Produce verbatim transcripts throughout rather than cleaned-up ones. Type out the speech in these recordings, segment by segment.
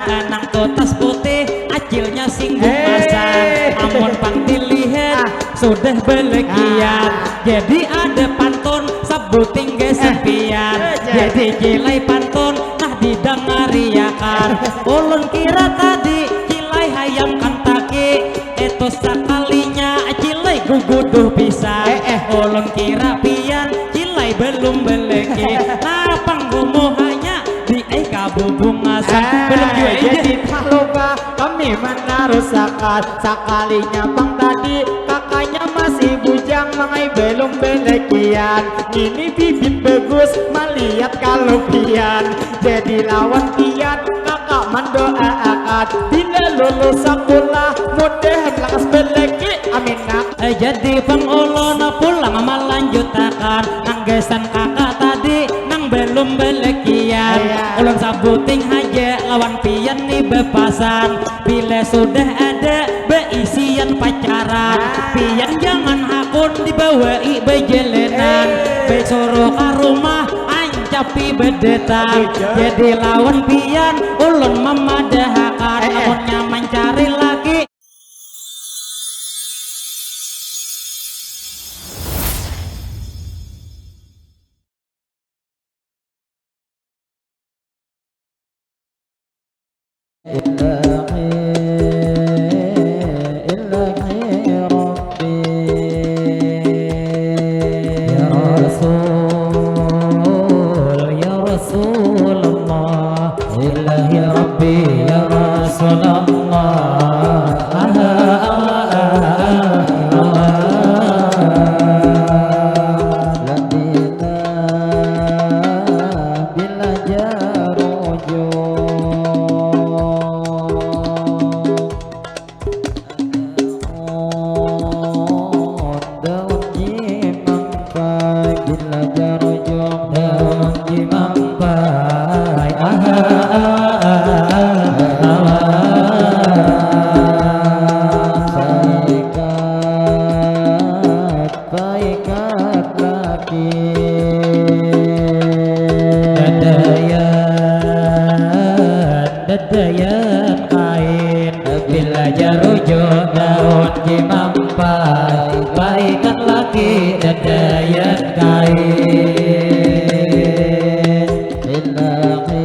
Nang tutas putih, acilnya singgung asar. Amun pang dilihat, sudah belekian. Jadi ada pantun, sebuting gasan pian. Jadi cilai pantun, nah didangariakan. Ulun kira tadi, cilai hayam Kentucky. Itu sakalinya, cilai guguduh pisan. Ulun kira pian, cilai belum beleki. Nah, pang gumuhanya, di ai kabubungasan. Belum jua, jadi talupa kami manarusakan. Sakalinya pang tadi, kakanya masih bujang, mangai belum belekian. Ini bibit bagus, malihat kalupian. Jadi lawan pian, kakak mandoaakan. Bila lulus sakulah, mudahan lakas beleki. Amin, nak. Eh, jadi pang ulun pulang malanjutakan. Nang gasan kakak tadi, nang belum belekian. Ulun sabuting haja lawan pian ni bepasan. Bila sudah ada beisian pacaran, pian jangan hakun dibawai bejelenan. Baik suruh ka rumah, ancapi bedetan. Jadi lawan pian, ulun mamadahakan. Amunnya mancari laki. Ilahi, ilahi Rabbi. Ya Rasul, ya Rasulullah. Ilahi Rabbi, ya Rasulullah. Aha, aha, aha, aha. Ladina bila jarujuk. Daun jimampai, bila jarujuk daun jimampai. Aha, aha, aha, aha. Paikat, paikat laki. Dadayan, dadayan kain. Bila jarujuk daun jimampai, paikat laki dadayan kain. Ilahi.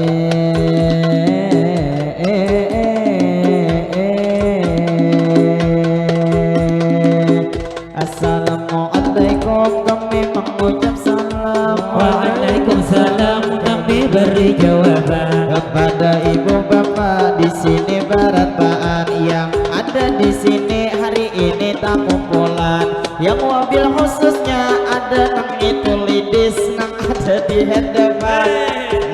Assalamualaikum, kami mengucap salam. Waalaikumsalam, kami beri jawaban. Kepada ibu bapa di sini barataan, yang ada di sini hari ini takumpulan. Yang wabil khususnya ada nang itu lidis, nang ada di hadapan.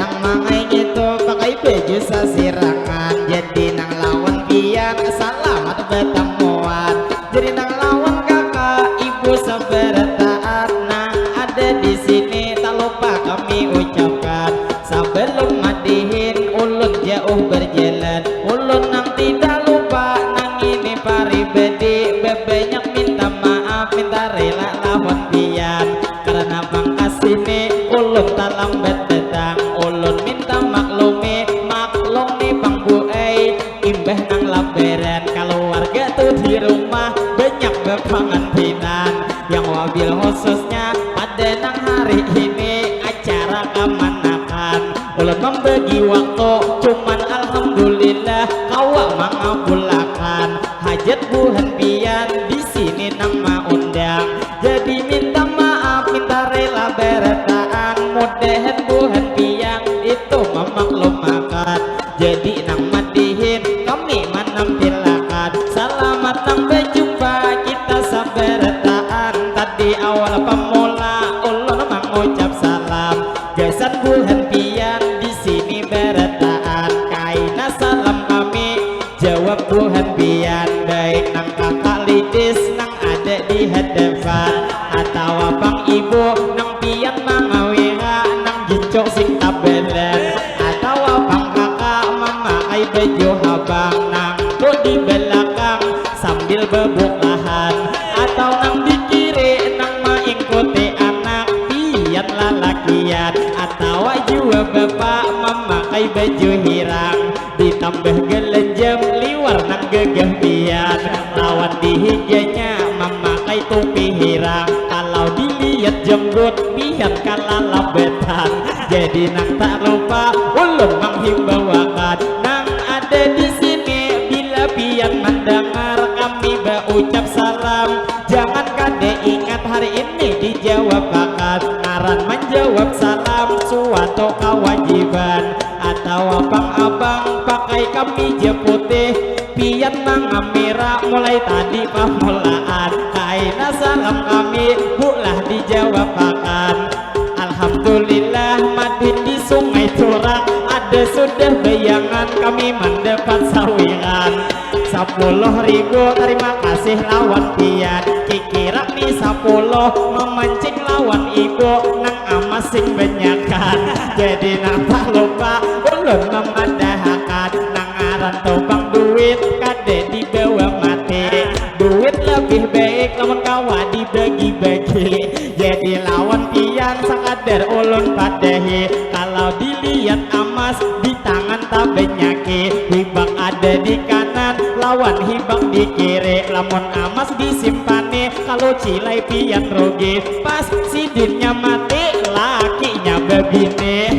Nang mangai ngitu pakai baju sasirangan, jadi nang lawan pian salamat batamuan. Jadi nang lawan kakak ibu sabarataan nang ada di sini, tak lupa kami ucapkan. Sabalum madihin ulun jauh berjalan, ulun nang tidak lupa nang ini paribadi, babanyak minta maaf, minta rela lawan pian. Karena pangkas ini ulun talambat datang, ulun minta maklumi, maklum ni pang bu ai. Imbah nang labaran, kaluarga tu di rumah banyak bapangantinan. Yang wabil khususnya pada nang hari ini acara kamanakan. Ulun mambagi waktu, cuman alhamdulillah kawa mangabulakan hajat buhan pian di sini nang maundang. Jadi minta maaf, minta rela barataan, mudahan buhan pian itu mamaklumakan. Jadi nang madihin kami manampilakan, salamat nang bajumpa kita sabarataan. Tadi awal pamula ulun mangucap salam gasan buhan pian di sini barataan. Kaina salam kami jawab buhan pian, baik nang kakak lidis nang ada di hadapan, atawa pang ibu nang pian mangawira nang gincuk sing tabalan, atawa pang kakak mamakai baju habang nang tu di balakang sambil babukahan, atau nang di kiri nang maingkuti anak pian lalakian, atawa jua bapak mamakai baju hirang. Di Ditambah galanjam liwar nang gagah pian, lawan di higanya mamakai tupi hirang. Kalau dilihat jenggot pian kalalabatan. Jadi nang tak lupa ulun manghimbauakan nang ada di sini, bila pian mandangar kami baucap salam, jangan kada ingat hari ini dijawabakan. Ngaran manjawab salam suatu kawajiban. Atawa pang abang pakai kamija putih, pian mangamira mulai tadi pamulaan. Kaina salam kami bulah dijawabakan. Alhamdulillah, madin di Sungai Turak ada sudah bayangan kami mandapat sawiran. Sapuluh ribu, tarima kasih lawan pian. Kikira ni sapuluh mamancing lawan ibu nang amas sing banyakan. Jadi nang tak lupa ulun mamadahakan nang ngaran tubang duit kada dibawa mati. Duit lebih baik lamun kawa dibagi-bagi. Jadi lawan pian sakadar ulun padahi. Kalau dilihat amas di tangan tabanyaki, hibak ada di kanan lawan hibak di kiri. Lamun amas disimpani, kalau cilai pian rugi. Pas sidinnya mati, lakinya babini.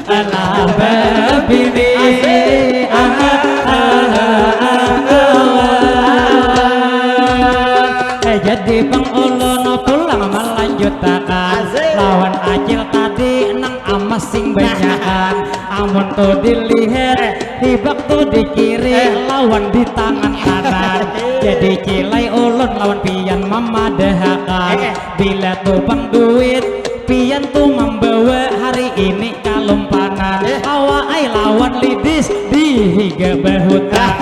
Alah babini. Asik. Aha, aha, aha, aha. Eh, jadi bang ulun pulang melanjutakan. Asik. Lawan acil tadi nang amas sing banyakan. Amun tu dilihat, hibak tu di kiri, eh, lawan di tangan kanan. Jadi cilai ulun lawan pian mamadahakan. Eh. Bila tu bang duit, pian tu mambawa hari ini kalumpanan. Eh. Awak ai lawan lidis di higa bahutang.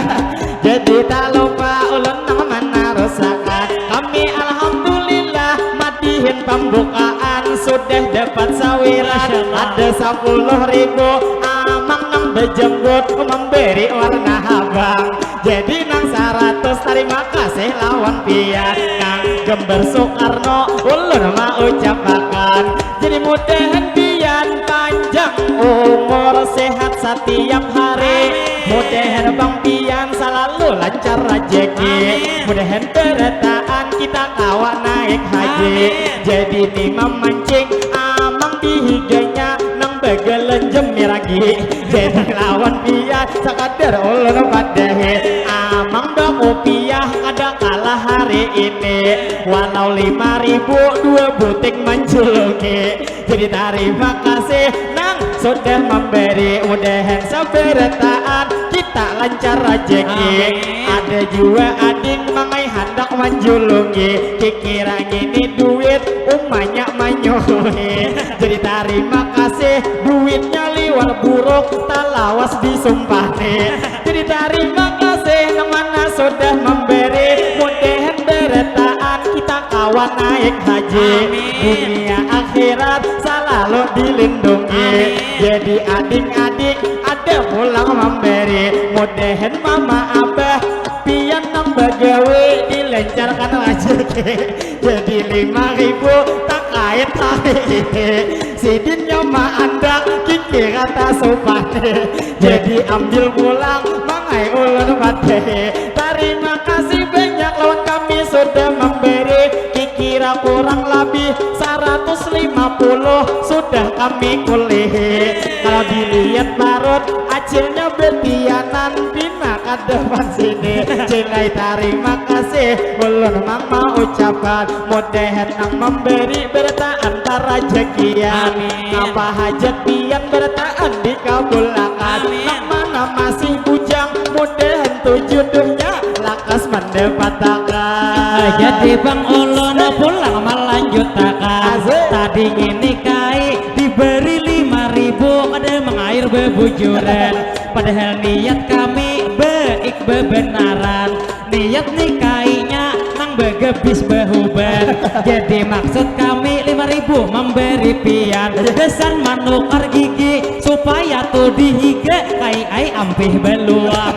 Jadi tak lupa ulun nang manarusakan. Kami alhamdulillah madihin pambukaan sudah dapat sawiran. Masya Allah. Ada sapuluh ribu, amang nang bejenggot memberi warna habang. Jadi nang saratus tarima kasih lawan pian. Nang gambar Soekarno ulun maucapakan. Jadi mudahan pian panjang umur, sehat satiap hari. Amin. Mudahan bang pian salalu lancar rajaki. Amin. Mudahan barataan kita kawa naik haji. Amin. Jadi ni mamancing amang di higanya nang bagalan jemi ragi. Jadi lawan pian sakadar ulun padahi. Amang bakupiah kada kalah hari ini. Walau lima ribu dua buting manjulungi. Jadi tarima kasih nang sudah memberi. Mudahan sabarataan kita lancar rajaki. Amin. Ada jua ading mangai handak manjulungi. Kikira ngini duit umanya manyuhi. Jadi tarima kasih duitnya liwar buruk talawas disumpati. Jadi tarima kasih nang mana sudah memberi. Mudahan barataan kita kawa naik haji. Amin. Dunia akhirat salalu dilindungi. Amin. Jadi ading-ading ada pulang memberi. Mudahan mama abah pian nang bagawi dilancarkan rajaki. Jadi lima ribu takait hari ini. Sidin nyamaan dak kikira tasupati. Jadi ambil pulang mangai ulun padahi. Tarima kasih banyak lawan kami sudah memberi. Kikira kurang lebih saratus lima puluh sudah kami kulihi. Kalau dilihat parut acilnya betianan pina kada pasini. Cilai tarima kasih ulun mang maucapan. Mudahan nang memberi barataan tarajakian. Amin. Napa hajat pian barataan dikabulakan. Amin. Nang mana masih bujang mudahan tu juduhnya lakas mandapatakan. Jadi bang ulun pulang malanjutakan. Asik. Tadi ngini kai diberi lima ribu kada mangair babujuran. Padahal niat kami baik bebenaran. Niat ni kainya nang bagabis bahuban. Jadi maksud kami lima ribu memberi pian gasan manukar gigi supaya tu dihiga kai ai ampih baluang.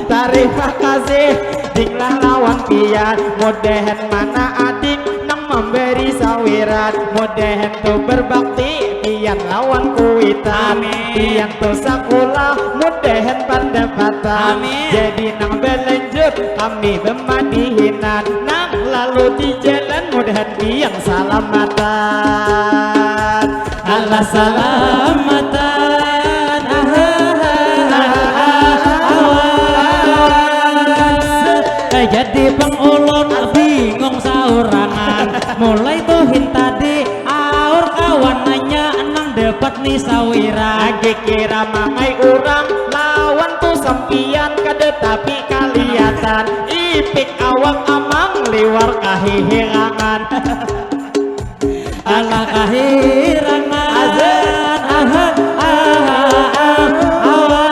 Tarima kasih dinglah lawan pian. Mudahan mana ading nang memberi sawiran. Mudahan tu berbakti pian. lawan kuitan. Amin. Pian tu sakulah mudahan pandapatan. Amin. Jadi nang balanjut kami bamadihinan, nang lalu di jalan mudahan pian salamatan. Alah salamatan, awas. Eh, jadi pang ulun bingung saurangan. Mulai tuhin tadi aur kawan nanya nang dapat ni sawiran. Lagi kira mangai urang lawan tu sampian kada tapi kalihatan. Ipik awak amang liwar kahihirangan. Alah kahirangan. Aha, aha, aha, awan.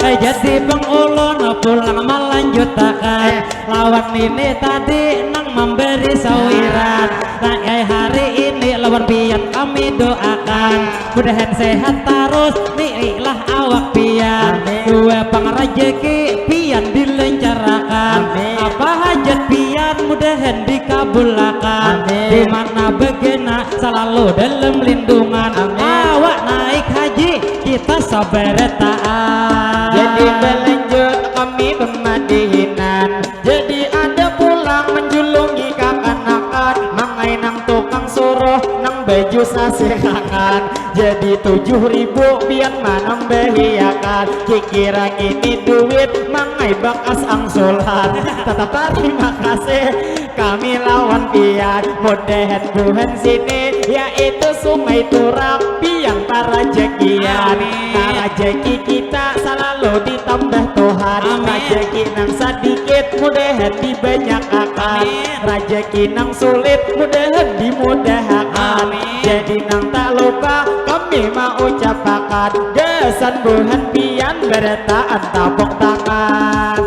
Eh, jadi pang ulun pulang malanjutakan. Eh. Lawan nini tadi nang mambari sawiran. Nah, eh, hari ini lawan pian kami doakan. Mudahan sehat tarus, niilah awak pian. Amin. Dua pang rajaki pian dilancarakan. Amin. Apa hajat pian mudahan dikabulakan. Amin. Di mana bagana salalu dalam lindungan. Amin. Awak naik haji kita sabarataan. Jadi balanjut kami bamadihinan. Jadi ada pulang manjulungi kakanakan, mangai nang tukang suruh nang baju sasirakan. Jadi tujuh ribu pian manambahiakan. Kikira ngini duit mangai bakas angsulan. Tatap tarima kasih kami lawan pian. Mudahan buhan sini yaitu Sungai Turak pian tarajakian. Amin. Tarajaki kita salalu ditambah Tuhan. Amin. Rajaki nang sadikit mudahan dibanyak akan. Amin. Rajaki nang sulit mudahan dimudahakan. Amin. Jadi nang tak lupa kami maucapakan gasan buhan pian barataan tapuk tangan.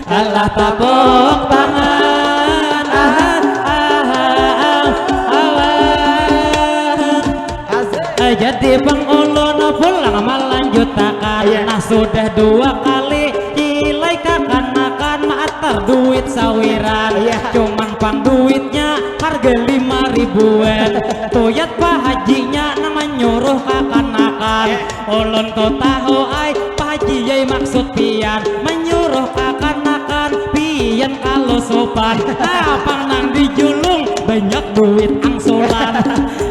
Alah tapuk tangan. Aha, aha, aha, alah. Asik. Eh, jadi pang ulun pulang malanjutakan. Iya. Nah, sudah dua kali kilai kakanakan maatar duit sawiran. Iya. Cuman pang duitnya harga lima ribuan. Tuyat pahajinya nang manyuruh kakanakan. Eh. Ulun tu tahu ai pahaji ai maksud pian manyuruh kakanakan pian kalusupan. Nah, pang nang dijulung banyak duit angsulan.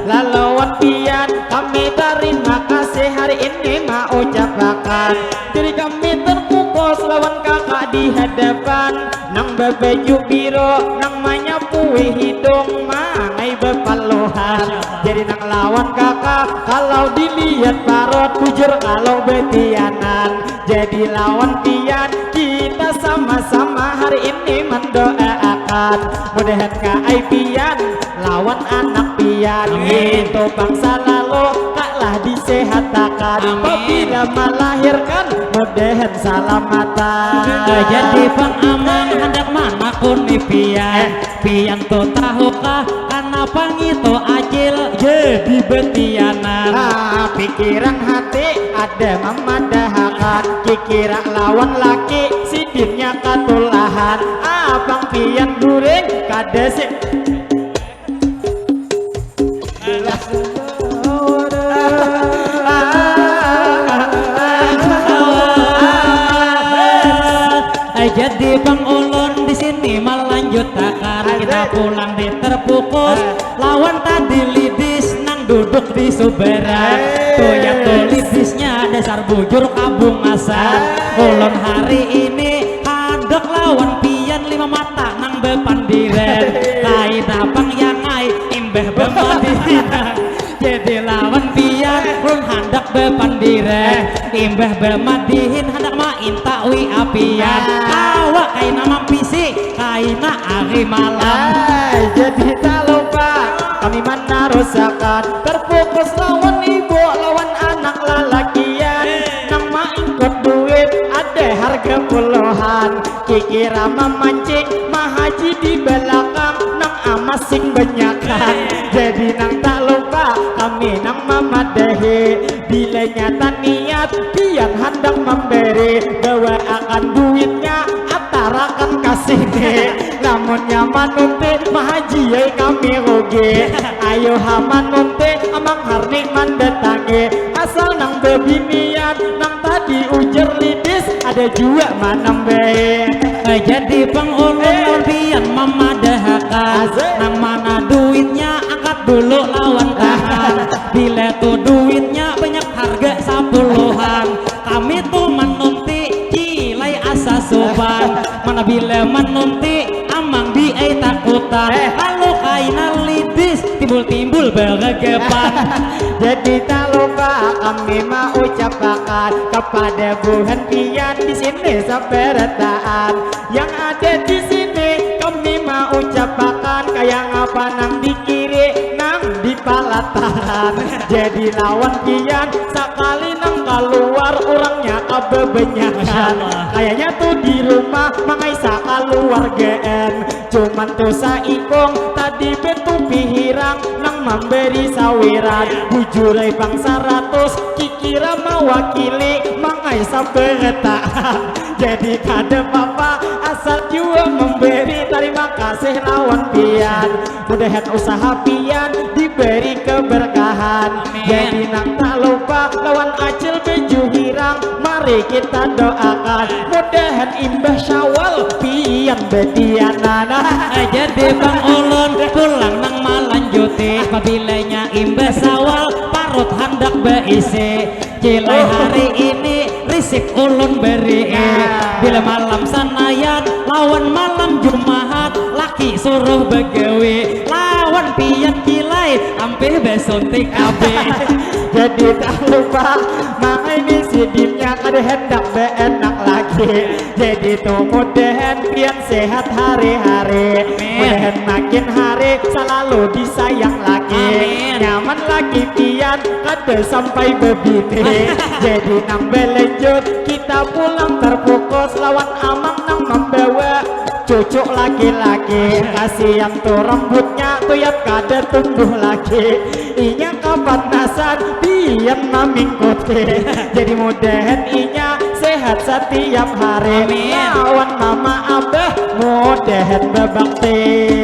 Lalawan pian kami tarima kasih hari ini maucapakan. Jadi kami terpukul lawan kakak di hadapan nang babaju biru nang manyapui hidung mangai bapaluhan. Jadi nang lawan kakak kalau dilihat parut bujur kalau betianan. Jadi lawan pian kita sama-sama hari ini mendoaakan mudahan kaai pian lawan anak pian. Amin. Itu bangsa lalu kalah disehatakan. Amin. Apabila melahirkan mudahan salamatan. Eh, jadi pang amang handak manakuni pian. Eh. Pian tu tahukah kanapa ngitu acil jadi betianan? Ah, pikiran hati ada mamadahakan kikira lawan laki sidinnya katulahan. Abang pian guring kada si Jadi pang ulun di sini malanjutakan kita pulang di terpukus lawan tadi lidis nang duduk di subaran. Tuh ya tuh lidisnya dasar bujur kabungasan. Ulun hari ini handak lawan pian lima mata nang bepandiran. Kaina pang yang ai imbah bemadihinan. Jadi lawan pian ulun handak bepandiran. Imbah bemadihin handak mainta wi apian. Awak kaina mampisi kaina ari malam. Ai, jadi tak lupa kami manarusakan terfokus lawan ibu lawan anak lalakian. Nang maingkut duit ada harga puluhan. Kikira mamancing mahaji di balakang nang amas sing banyakan. Jadi nang tak lupa kami nang mamadahi. Bila nyata niat pian handak mambari, bawaakan duitnya atarakan ka sini. Lamunnya manunti, mahajiyai kami rugi. Ayu ha manunti, Amang Harni mandatangi. Asal nang bebinian, nang tadi ujar lidis, ada jua manambahi. Eh, jadi pang ulun Eh. lawan pian mamadahakan. Asik. Nang mana duitnya, angkat dulu lawan tangan. Bila tu duitnya banyak harga sapuluhan. Kami tu manunti, cilai asa supan. Mana bila manunti, Amang di ai takutan. Eh. Lalu kaina lidis, timbul-timbul bergepan. Jadi tak lupa kami maucapakan kepada buhan pian di sini sabarataan. Yang ada di sini kami maucapakan kaya ngapa nang di kiri, nang di palataran. Jadi lawan pian sakali nang kaluar urangnya Masya kabebanyakan. Allah. Kayaknya tuh di rumah mangaisa kaluargaan. Cuman tuh saikung tadi betupi hirang nang mambari sawiran. Bujurai pang saratus kikira mawakili mangaisa barataan. Jadi kada papa asal jua memberi tarima kasih lawan pian. Mudahan usaha pian diberi keberkahan. Amin. Jadi nang tak lupa lawan acil baju hirang. Mari kita doakan mudahan imbah syawal pian betianan. Eh, jadi pang ulun pulang nang malanjuti. Apabilanya imbah syawal parut handak beisi. Cilai hari ini risik ulun beri. Nah. Bila malam Sanayan lawan malam Jumahat, laki suruh begawi lawan pian cilai ampih besuntik abe. Jadi tak lupa mangai ni sidinnya kada hendak beenak lagi. Jadi tu mudahan pian sehat hari-hari. Amin. Mudahan makin hari selalu disayang lagi. Amin. Nyaman lagi pian kada sampai bebini. Jadi nang belanjut kita pulang terfokus lawan amang nang membawa cucu laki-laki. Kasihan tu rambutnya tuyat kada tumbuh lagi. Inya kapanasan pian mamingkuti. Jadi mudahan inya sehat setiap hari. Amin. Lawan mama abah mudahan bebakti.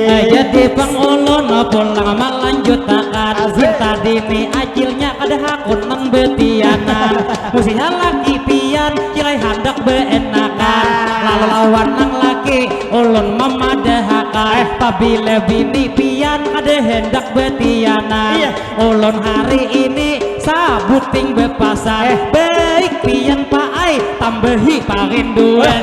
Eh, jadi pang ulun pulang malanjutakan. Asik. Cinta dini acilnya kada hakun nang betianan. Musiha laki pian cilai handak beenakan. Nah. Lalu lawan nang laki ulun mamadahakan. Eh. Pabila bini pian kada hendak betianan. Iya. Ulun hari ini sabuting bepasan. Eh. Baik pian paai tambahi parinduan.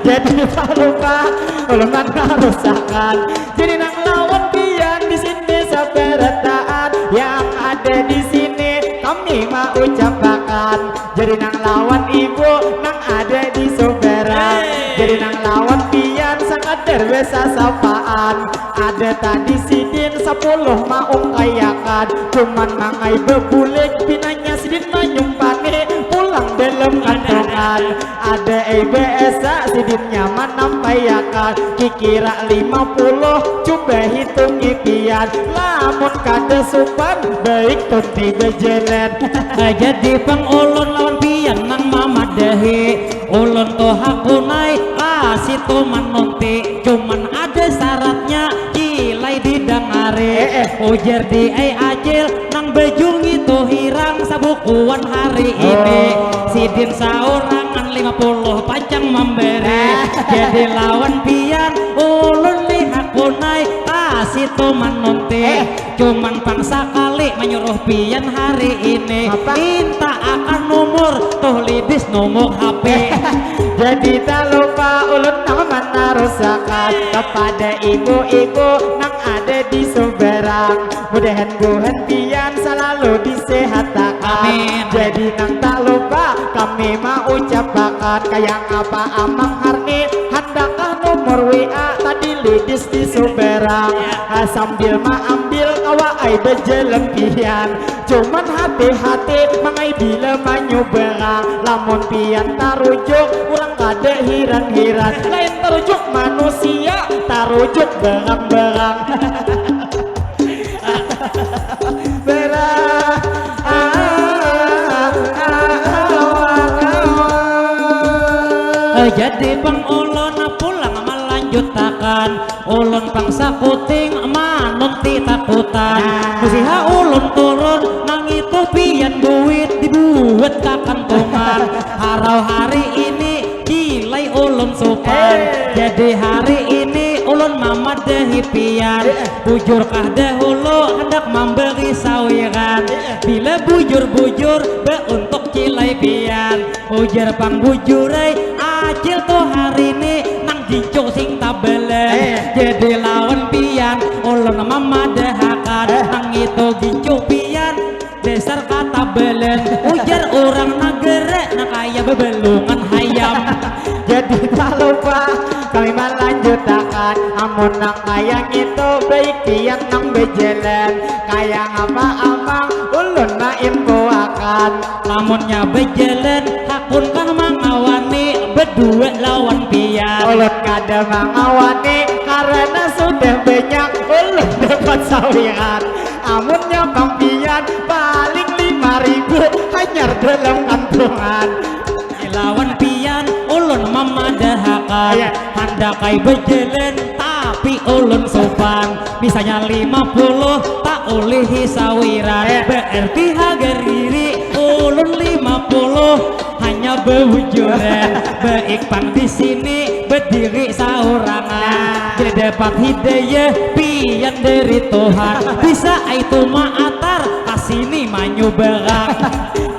Jadi tak lupa ulun manarusakan. Jadi nang lawan pian di sini sabarataan yang ada di sini kami maucapakan. Jadi nang lawan ibu nang ada di subarang. Hey. Jadi nang lawan pian sakadar besasapaan. Ada tadi sidin sapuluh maungkayakan, cuman mangai bebulik, pinanya sidin manyumpani pulang dalam kantongan. Ada ai baasa sidin nyaman nampaiakan, kikira lima puluh, cuba hitungi pian, lamun kada supan, baik tunti bajalan. Jadi pang ulun lawan pian nang mamadahi, ulun tu hakunai, ah, situ manunti. Cuman ada syaratnya, cilai didangari. Eh, eh. Ujar di ai acil, nang bajungi tu hirang sabukuan hari ini. Oh. Sidin saurangan lima puluh pacang mambari. Ah. Jadi lawan pian, ulun ni hakunai, ah, situ manunti. Eh. Cuman pang sakali manyuruh pian hari ini. Apa? Minta akan nomor, tuh lidis nomor H P. Jadi tak lupa ulun nang manarusakan kepada ibu-ibu nang ada di subarang. Mudahan buhan pian selalu disehatakan. Amin. Jadi nang tak lupa kami maucapakan kaya ngapa Amang Harni handakah nomor W A tadi lidis di subarang. Ya. Ah, sambil maambil kawa ai bajalan pian. Cuman hati-hati mangai bila manyubarang. Lamun pian tarujuk, urang kada hiran-hiran. Lain tarujuk manusia, tarujuk barang-barang. Barang. Ah, ah, ah, ah, ah, ah. Eh, jadi pang ulun pulang malanjut. takan, ulun pang sakuting manunti takutan. Musiha ulun turun, nang itu pian duit dibuat kakantungan. Harau hari ini kilai ulun supan. Jadi hari ini ulun mamadahi pian. Bujurkah dahulu handak mambari sawiran? Bila bujur-bujur bauntuk kilai pian. Ujar pang bujurai, acil tu hari ni nang gincu sing tabalan. Jadi lawan pian ulun mamadahakan, nang itu gincu pian dasar katabalan. Ujar urang nagara nang kaya babalungan hayam. Jadi talupa kami malanjutakan, amun nang kaya ngitu baik pian nang bajalan, kaya ngapa amang ulun mainfoakan. Lamunnya bajalan, hakunkah mangawani badua lawan pian? Ulun kada mangawani karana sudah banyak ulun dapat sawiran. Amunnya pang pian paling lima ribu hanyar dalam kantungan. Lawan pian ulun mamadahakan, handak ai bajalan tapi ulun supan. Misalnya lima puluh tak ulihi sawiran, berarti harga diri ulun lima puluh hanya babujuran. Baik pang di sini badiri saurangan, dia dapat hidayah pian dari Tuhan. Bisa ai tu maatar ka sini manyubarang.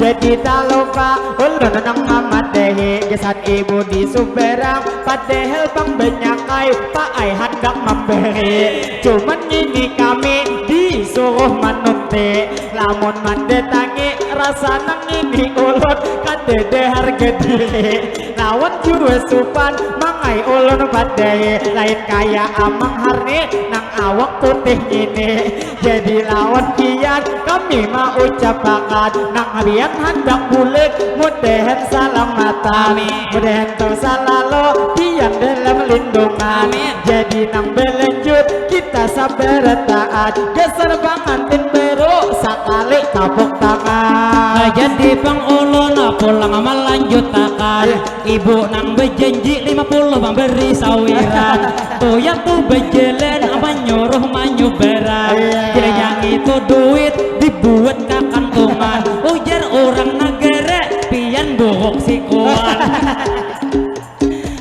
Jadi talupa ulun nang mamadahi gasan ibu di subarang, padahal pang banyak ai paai handak mambari. Cuman ngini kami disuruh manunti, lamun mandatangi rasa nang ngini ulun kadada harga diri. Lawan jua supan mangai ulun padahi, lain kaya amang harni nang awak putih ngini. Jadi lawan pian kami maucapakan, nang pian handak bulik mudahan salamatan. Amin. Mudahan tu salalu pian dalam lindungan. Amin. Jadi nang balanjut kita sabarataan, dasar pangantin baru sakali tapuk tangan. Nah, jadi pang ulun pulang malanjutakan. Ibu nang bajanji lima puluh pambari sawiran, tuya tu bajalan manyuruh manyubaran. Iya. Kiranya ngitu duit dibuat kakantungan. Ujar urang nagara pian buruk sikuan.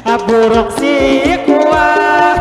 Ah, buruk sikuan.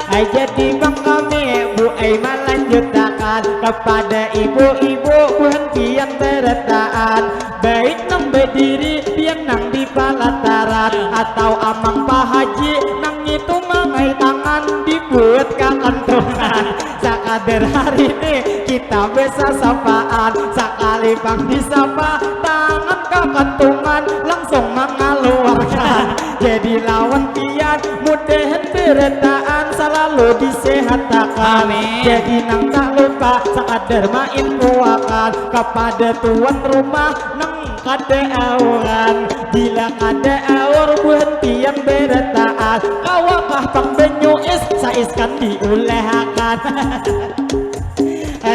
Ai jadi pang kami bu ai malanjutakan kapada ibu-ibu buhan pian barataan. Baik nang badiri pian nang di palataran atau amang pahaji nang ngitu mangai tangan dibuat kakantungan. Sakadar hari ni kita basasapaan, sakali pang disapa tangan kakantungan langsung mangaluarkan. Jadi lawan pian mudahan barataan salalu disehatakan. Amin. Jadi nang tak lupa sakadar mainfoakan kapada tuan rumah nang kada auran. Bila kada aur buhan pian barataan, kawakah pang banyu is saiskan diulahakan.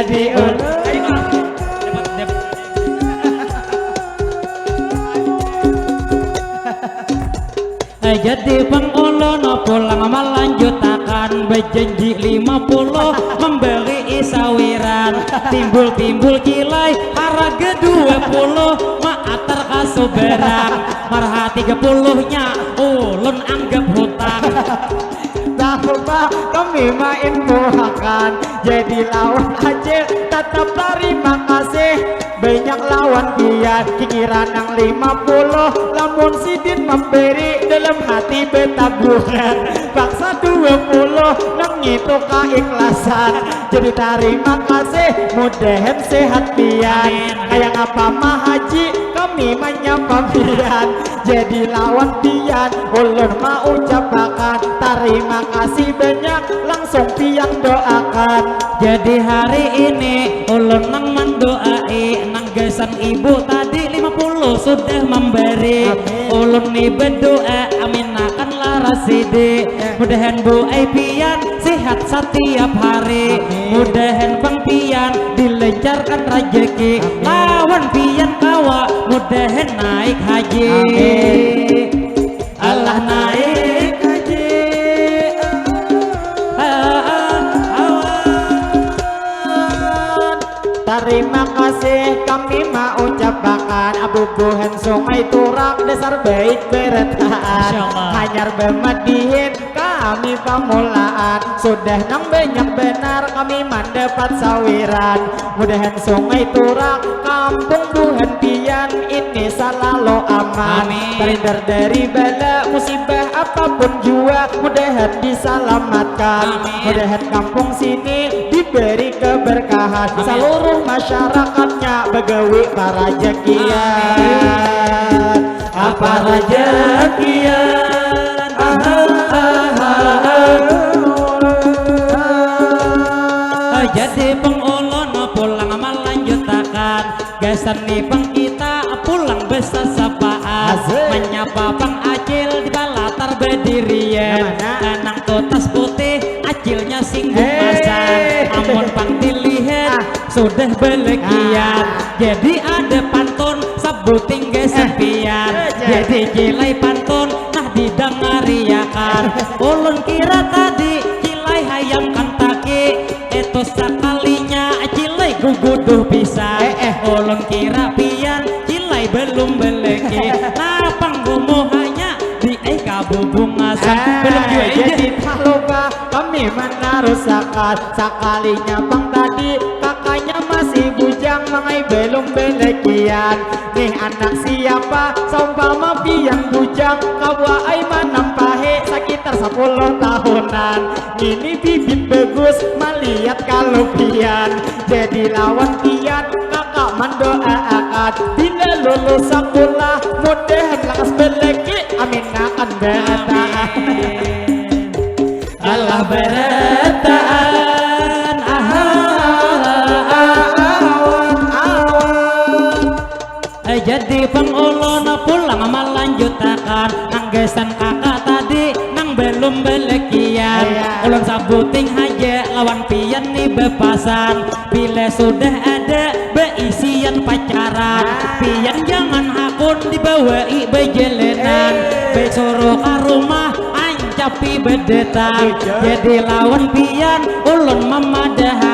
Diul- Jadi pang ulun pulang malanjutakan bajanji lima puluh mambari isawiran. Timbul-timbul kilai haraga dua puluh maatar ka subarang. Marha tiga puluhnya ulun anggap hutang. Tahupa kami mainfoakan, jadi lawan acil tatap tarima kasih banyak lawan pian. Kikira nang lima puluh lamun sidin mambari dalam hati bataburan. Paksa dua puluh nang ngitu kaikhlasan. Jadi tarima kasih mudahan sehat pian. Amin. Kaya ngapa mahaji kami manyapa pian. Jadi lawan pian ulun maucapakan tarima kasih banyak langsung pian doakan. Jadi hari ini ulun nang mandoai nang gasan ibu tadi lima puluh sudah mambari. Amin. Ulun ni badoa aminakan laras sidi. Ya. Mudahan bu ai pian sehat satiap hari. Amin. Mudahan pang pian dilancarkan rajaki. Amin. Lawan pian kawan Mudahan naik haji. Amin. Allah naik haji. Ah, ah, awan. Tarima kasih kami maucapakan, abubuhan Sungai Turak dasar baik barataan. Masya Allah. Hanyar bamadihin kami pamulaan, sudah nang banyak banar kami mandapat sawiran. Mudahan Sungai Turak kampung buhan pian ini salalu aman. Amin. Terhindar dari bala musibah apapun jua, mudahan disalamatkan. Amin. Mudahan kampung sini diberi keberkahan. Amin. Saluruh masyarakatnya bagawi parajakian. Amin. Apa rajakian? Ah, ah, ah, ah, ah. Jadi pang ulun pulang malanjutakan gasan ni pang kita pulang besasapaan. Asik. Manyapa pang Acil di balatar badirian. Yang mana? Nang tutas putih, Acilnya singgung. Hei. Masan. Amun pang dilihat, ah, sudah balakian. Ah. Jadi ada pantun sabuting gasan, eh, pian. Eh, jadi cilai pantun nah didangariakan. Ulun kira tadi cilai hayam Kentucky, itu sakalinya cilai guguduh pisan. Eh, eh. Ulun kira pian cilai balum balaki. Nah, pang gumuhanya di ai kabubungasan. Ah, belum jua, iya. Jadi tak lupa kami manarusakan. Sakalinya pang tadi kakanya masih bujang, mangai balum balakian. Nih anak siapa? Saumpama pian bujang, kawa ai manampahi sakitar sapuluh tahunan. Ini bibit bagus malihat kalu pian. Jadi lawan pian kakak mandooakan, bila lulus sakulah mudahan lakas balaki, amin akan barataan. Amin. Alah barataan, ah, ah, ah, ah, ah. Eh, jadi pang ulun pulang malanjutakan nang gasan kakak tadi nang balum balakian. Iya. Ulun sabuting haja lawan pian ni bapasan. Bila sudah ada baisian pacaran, ah, pian jangan hakun dibawai bajalanan. Eh. Baik suruh ka rumah, ancapi badatang. Betul. Jadi lawan pian ulun mamadahakan.